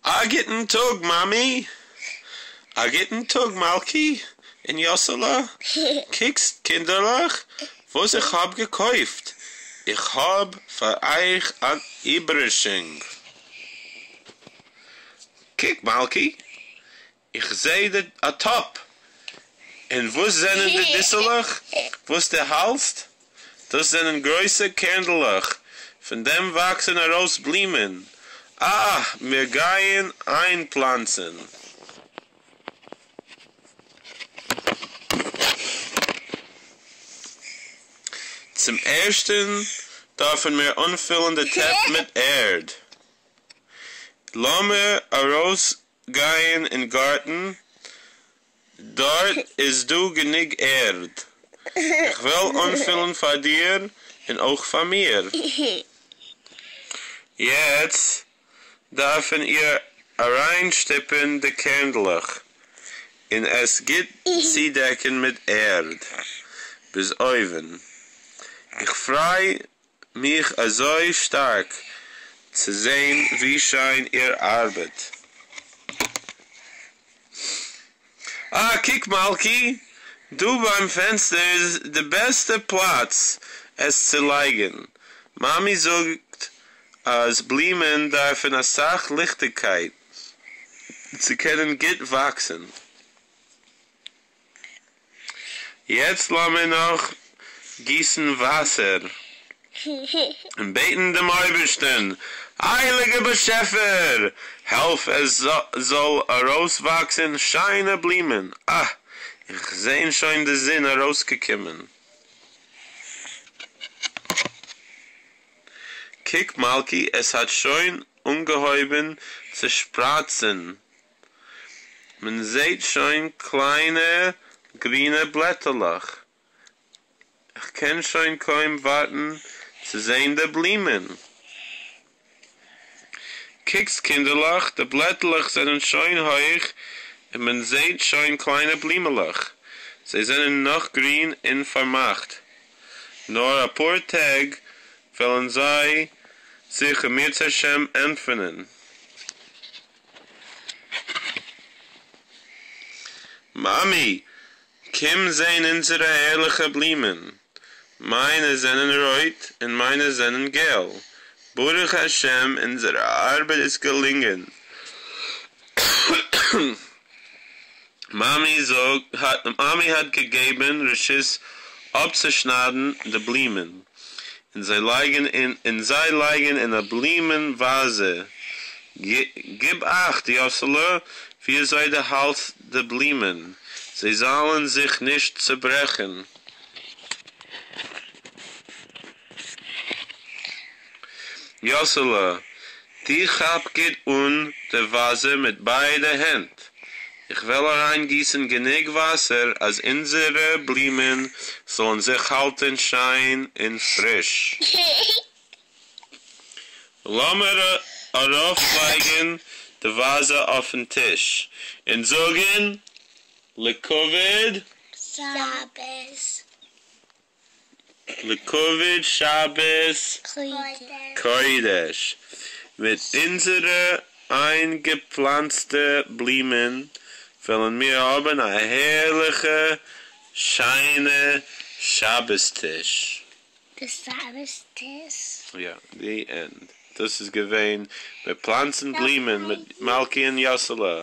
אַ גוטן טאָג, מאַמי! אַ גוטן טאָג, מלכּי און יאָסעלע! קוקטס, קינדערלעך, וואָס איך האָב געקויפֿט! איך האָב פֿאַר אײַך אַן איבערראַשונג! קוק, מלכּי, איך זע אַ טאָפּ! און וואָס זענען די ניסעלעך, וואָס דו האַלטסט? דאָס זענען גרויסע קערנדלעך, פֿון דעם וואַקסן אַרויס בלומען. אַ, מיר גייען אײַנפֿלאַנצן! צום ערשטן דאַרפֿן מיר אָנפֿילן די טעפּ מיט ערד. לאָמיר אַרויסגיין אין גאָרטן, דארט איז דא גענוג ערד. איך וועל אנפילן פאר דיר און אויך פאר מיר. יעצט דארפן איר אריינשטופן די קערנדלעך און עס גוט צודעקן מיט ערד ביז אויבן. איך פריי מיך אזוי שטארק צו זען ווי שיין איר ארבעט. אה, קוק מלכי, דא ביים פענסטער איז די בעסטע פלאץ עס צו לייגן, מאמי זאגט אז בלומען דארפן אסאך ליכטיגקייט צו קענען גוט וואקסן. יעצט לאמיר נאך גיסן וואסער און בעטן דעם אויבערשטן, הייליגער באשעפער, העלף עס זאל ארויסוואקסן שיינע בלומען, אה, איך זען שוין די זון ארויסגעקומען. קוק מלכי, עס האט שוין אנגעהויבן צו שפראצן. מען זעהט שוין קליינע גרינע בלעטעלעך, כ'קען שוין קוים ווארטן צו זעהן די בלומען. קוקטס קינדערלעך, די בלעטעלעך זענען שוין הויך און מען זעהט שוין קליינע בלומעלעך, זיי זענען נאך גרין און פארמאכט, נאר אפאר טעג וועלן זיי זיך אם ירצה השם עפענען. מאמי, קום זען אונזערע הערליכע בלומען! מיינע זענען רויט און מיינע זענען געל. ברוך השם אונזער ארבעט איז געלונגען. מאמי האט געגעבן רשות אפצושניידן די בלומען און זיי לייגן אין און זיי לייגן אין א בלומען וואזע. גיב אכט, יאסעלע, וויאזוי דו האלטסט די בלומען, זיי זאלן זיך נישט צעברעכן. יאסעלע, דו כאפ גוט אן די וואזע מיט ביידע הענט, איך וועל אריין גיסן גענוג וואסער אז אונזערע בלומען זאלן זיך האלטן שיין און פריש. לאמיר ארויפלייגן די וואזע אויפן טיש און זאגן לכבוד שבת. לכבוד שבת קודש, מיט אונזערע איינגעפלאנצטע בלומען וועלן מיר האבן א הערליכע שיינע שבת טיש. די שבת טיש? יא, די ענד. דאס איז געווען מיר פלאנצן בלומען מיט מלכי און יאסעלע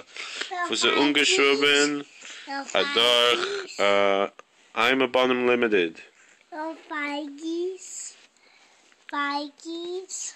וואס איז אנגעשריבן אדורך אם ובנים לימיטעד. פייגיס, פייגיס.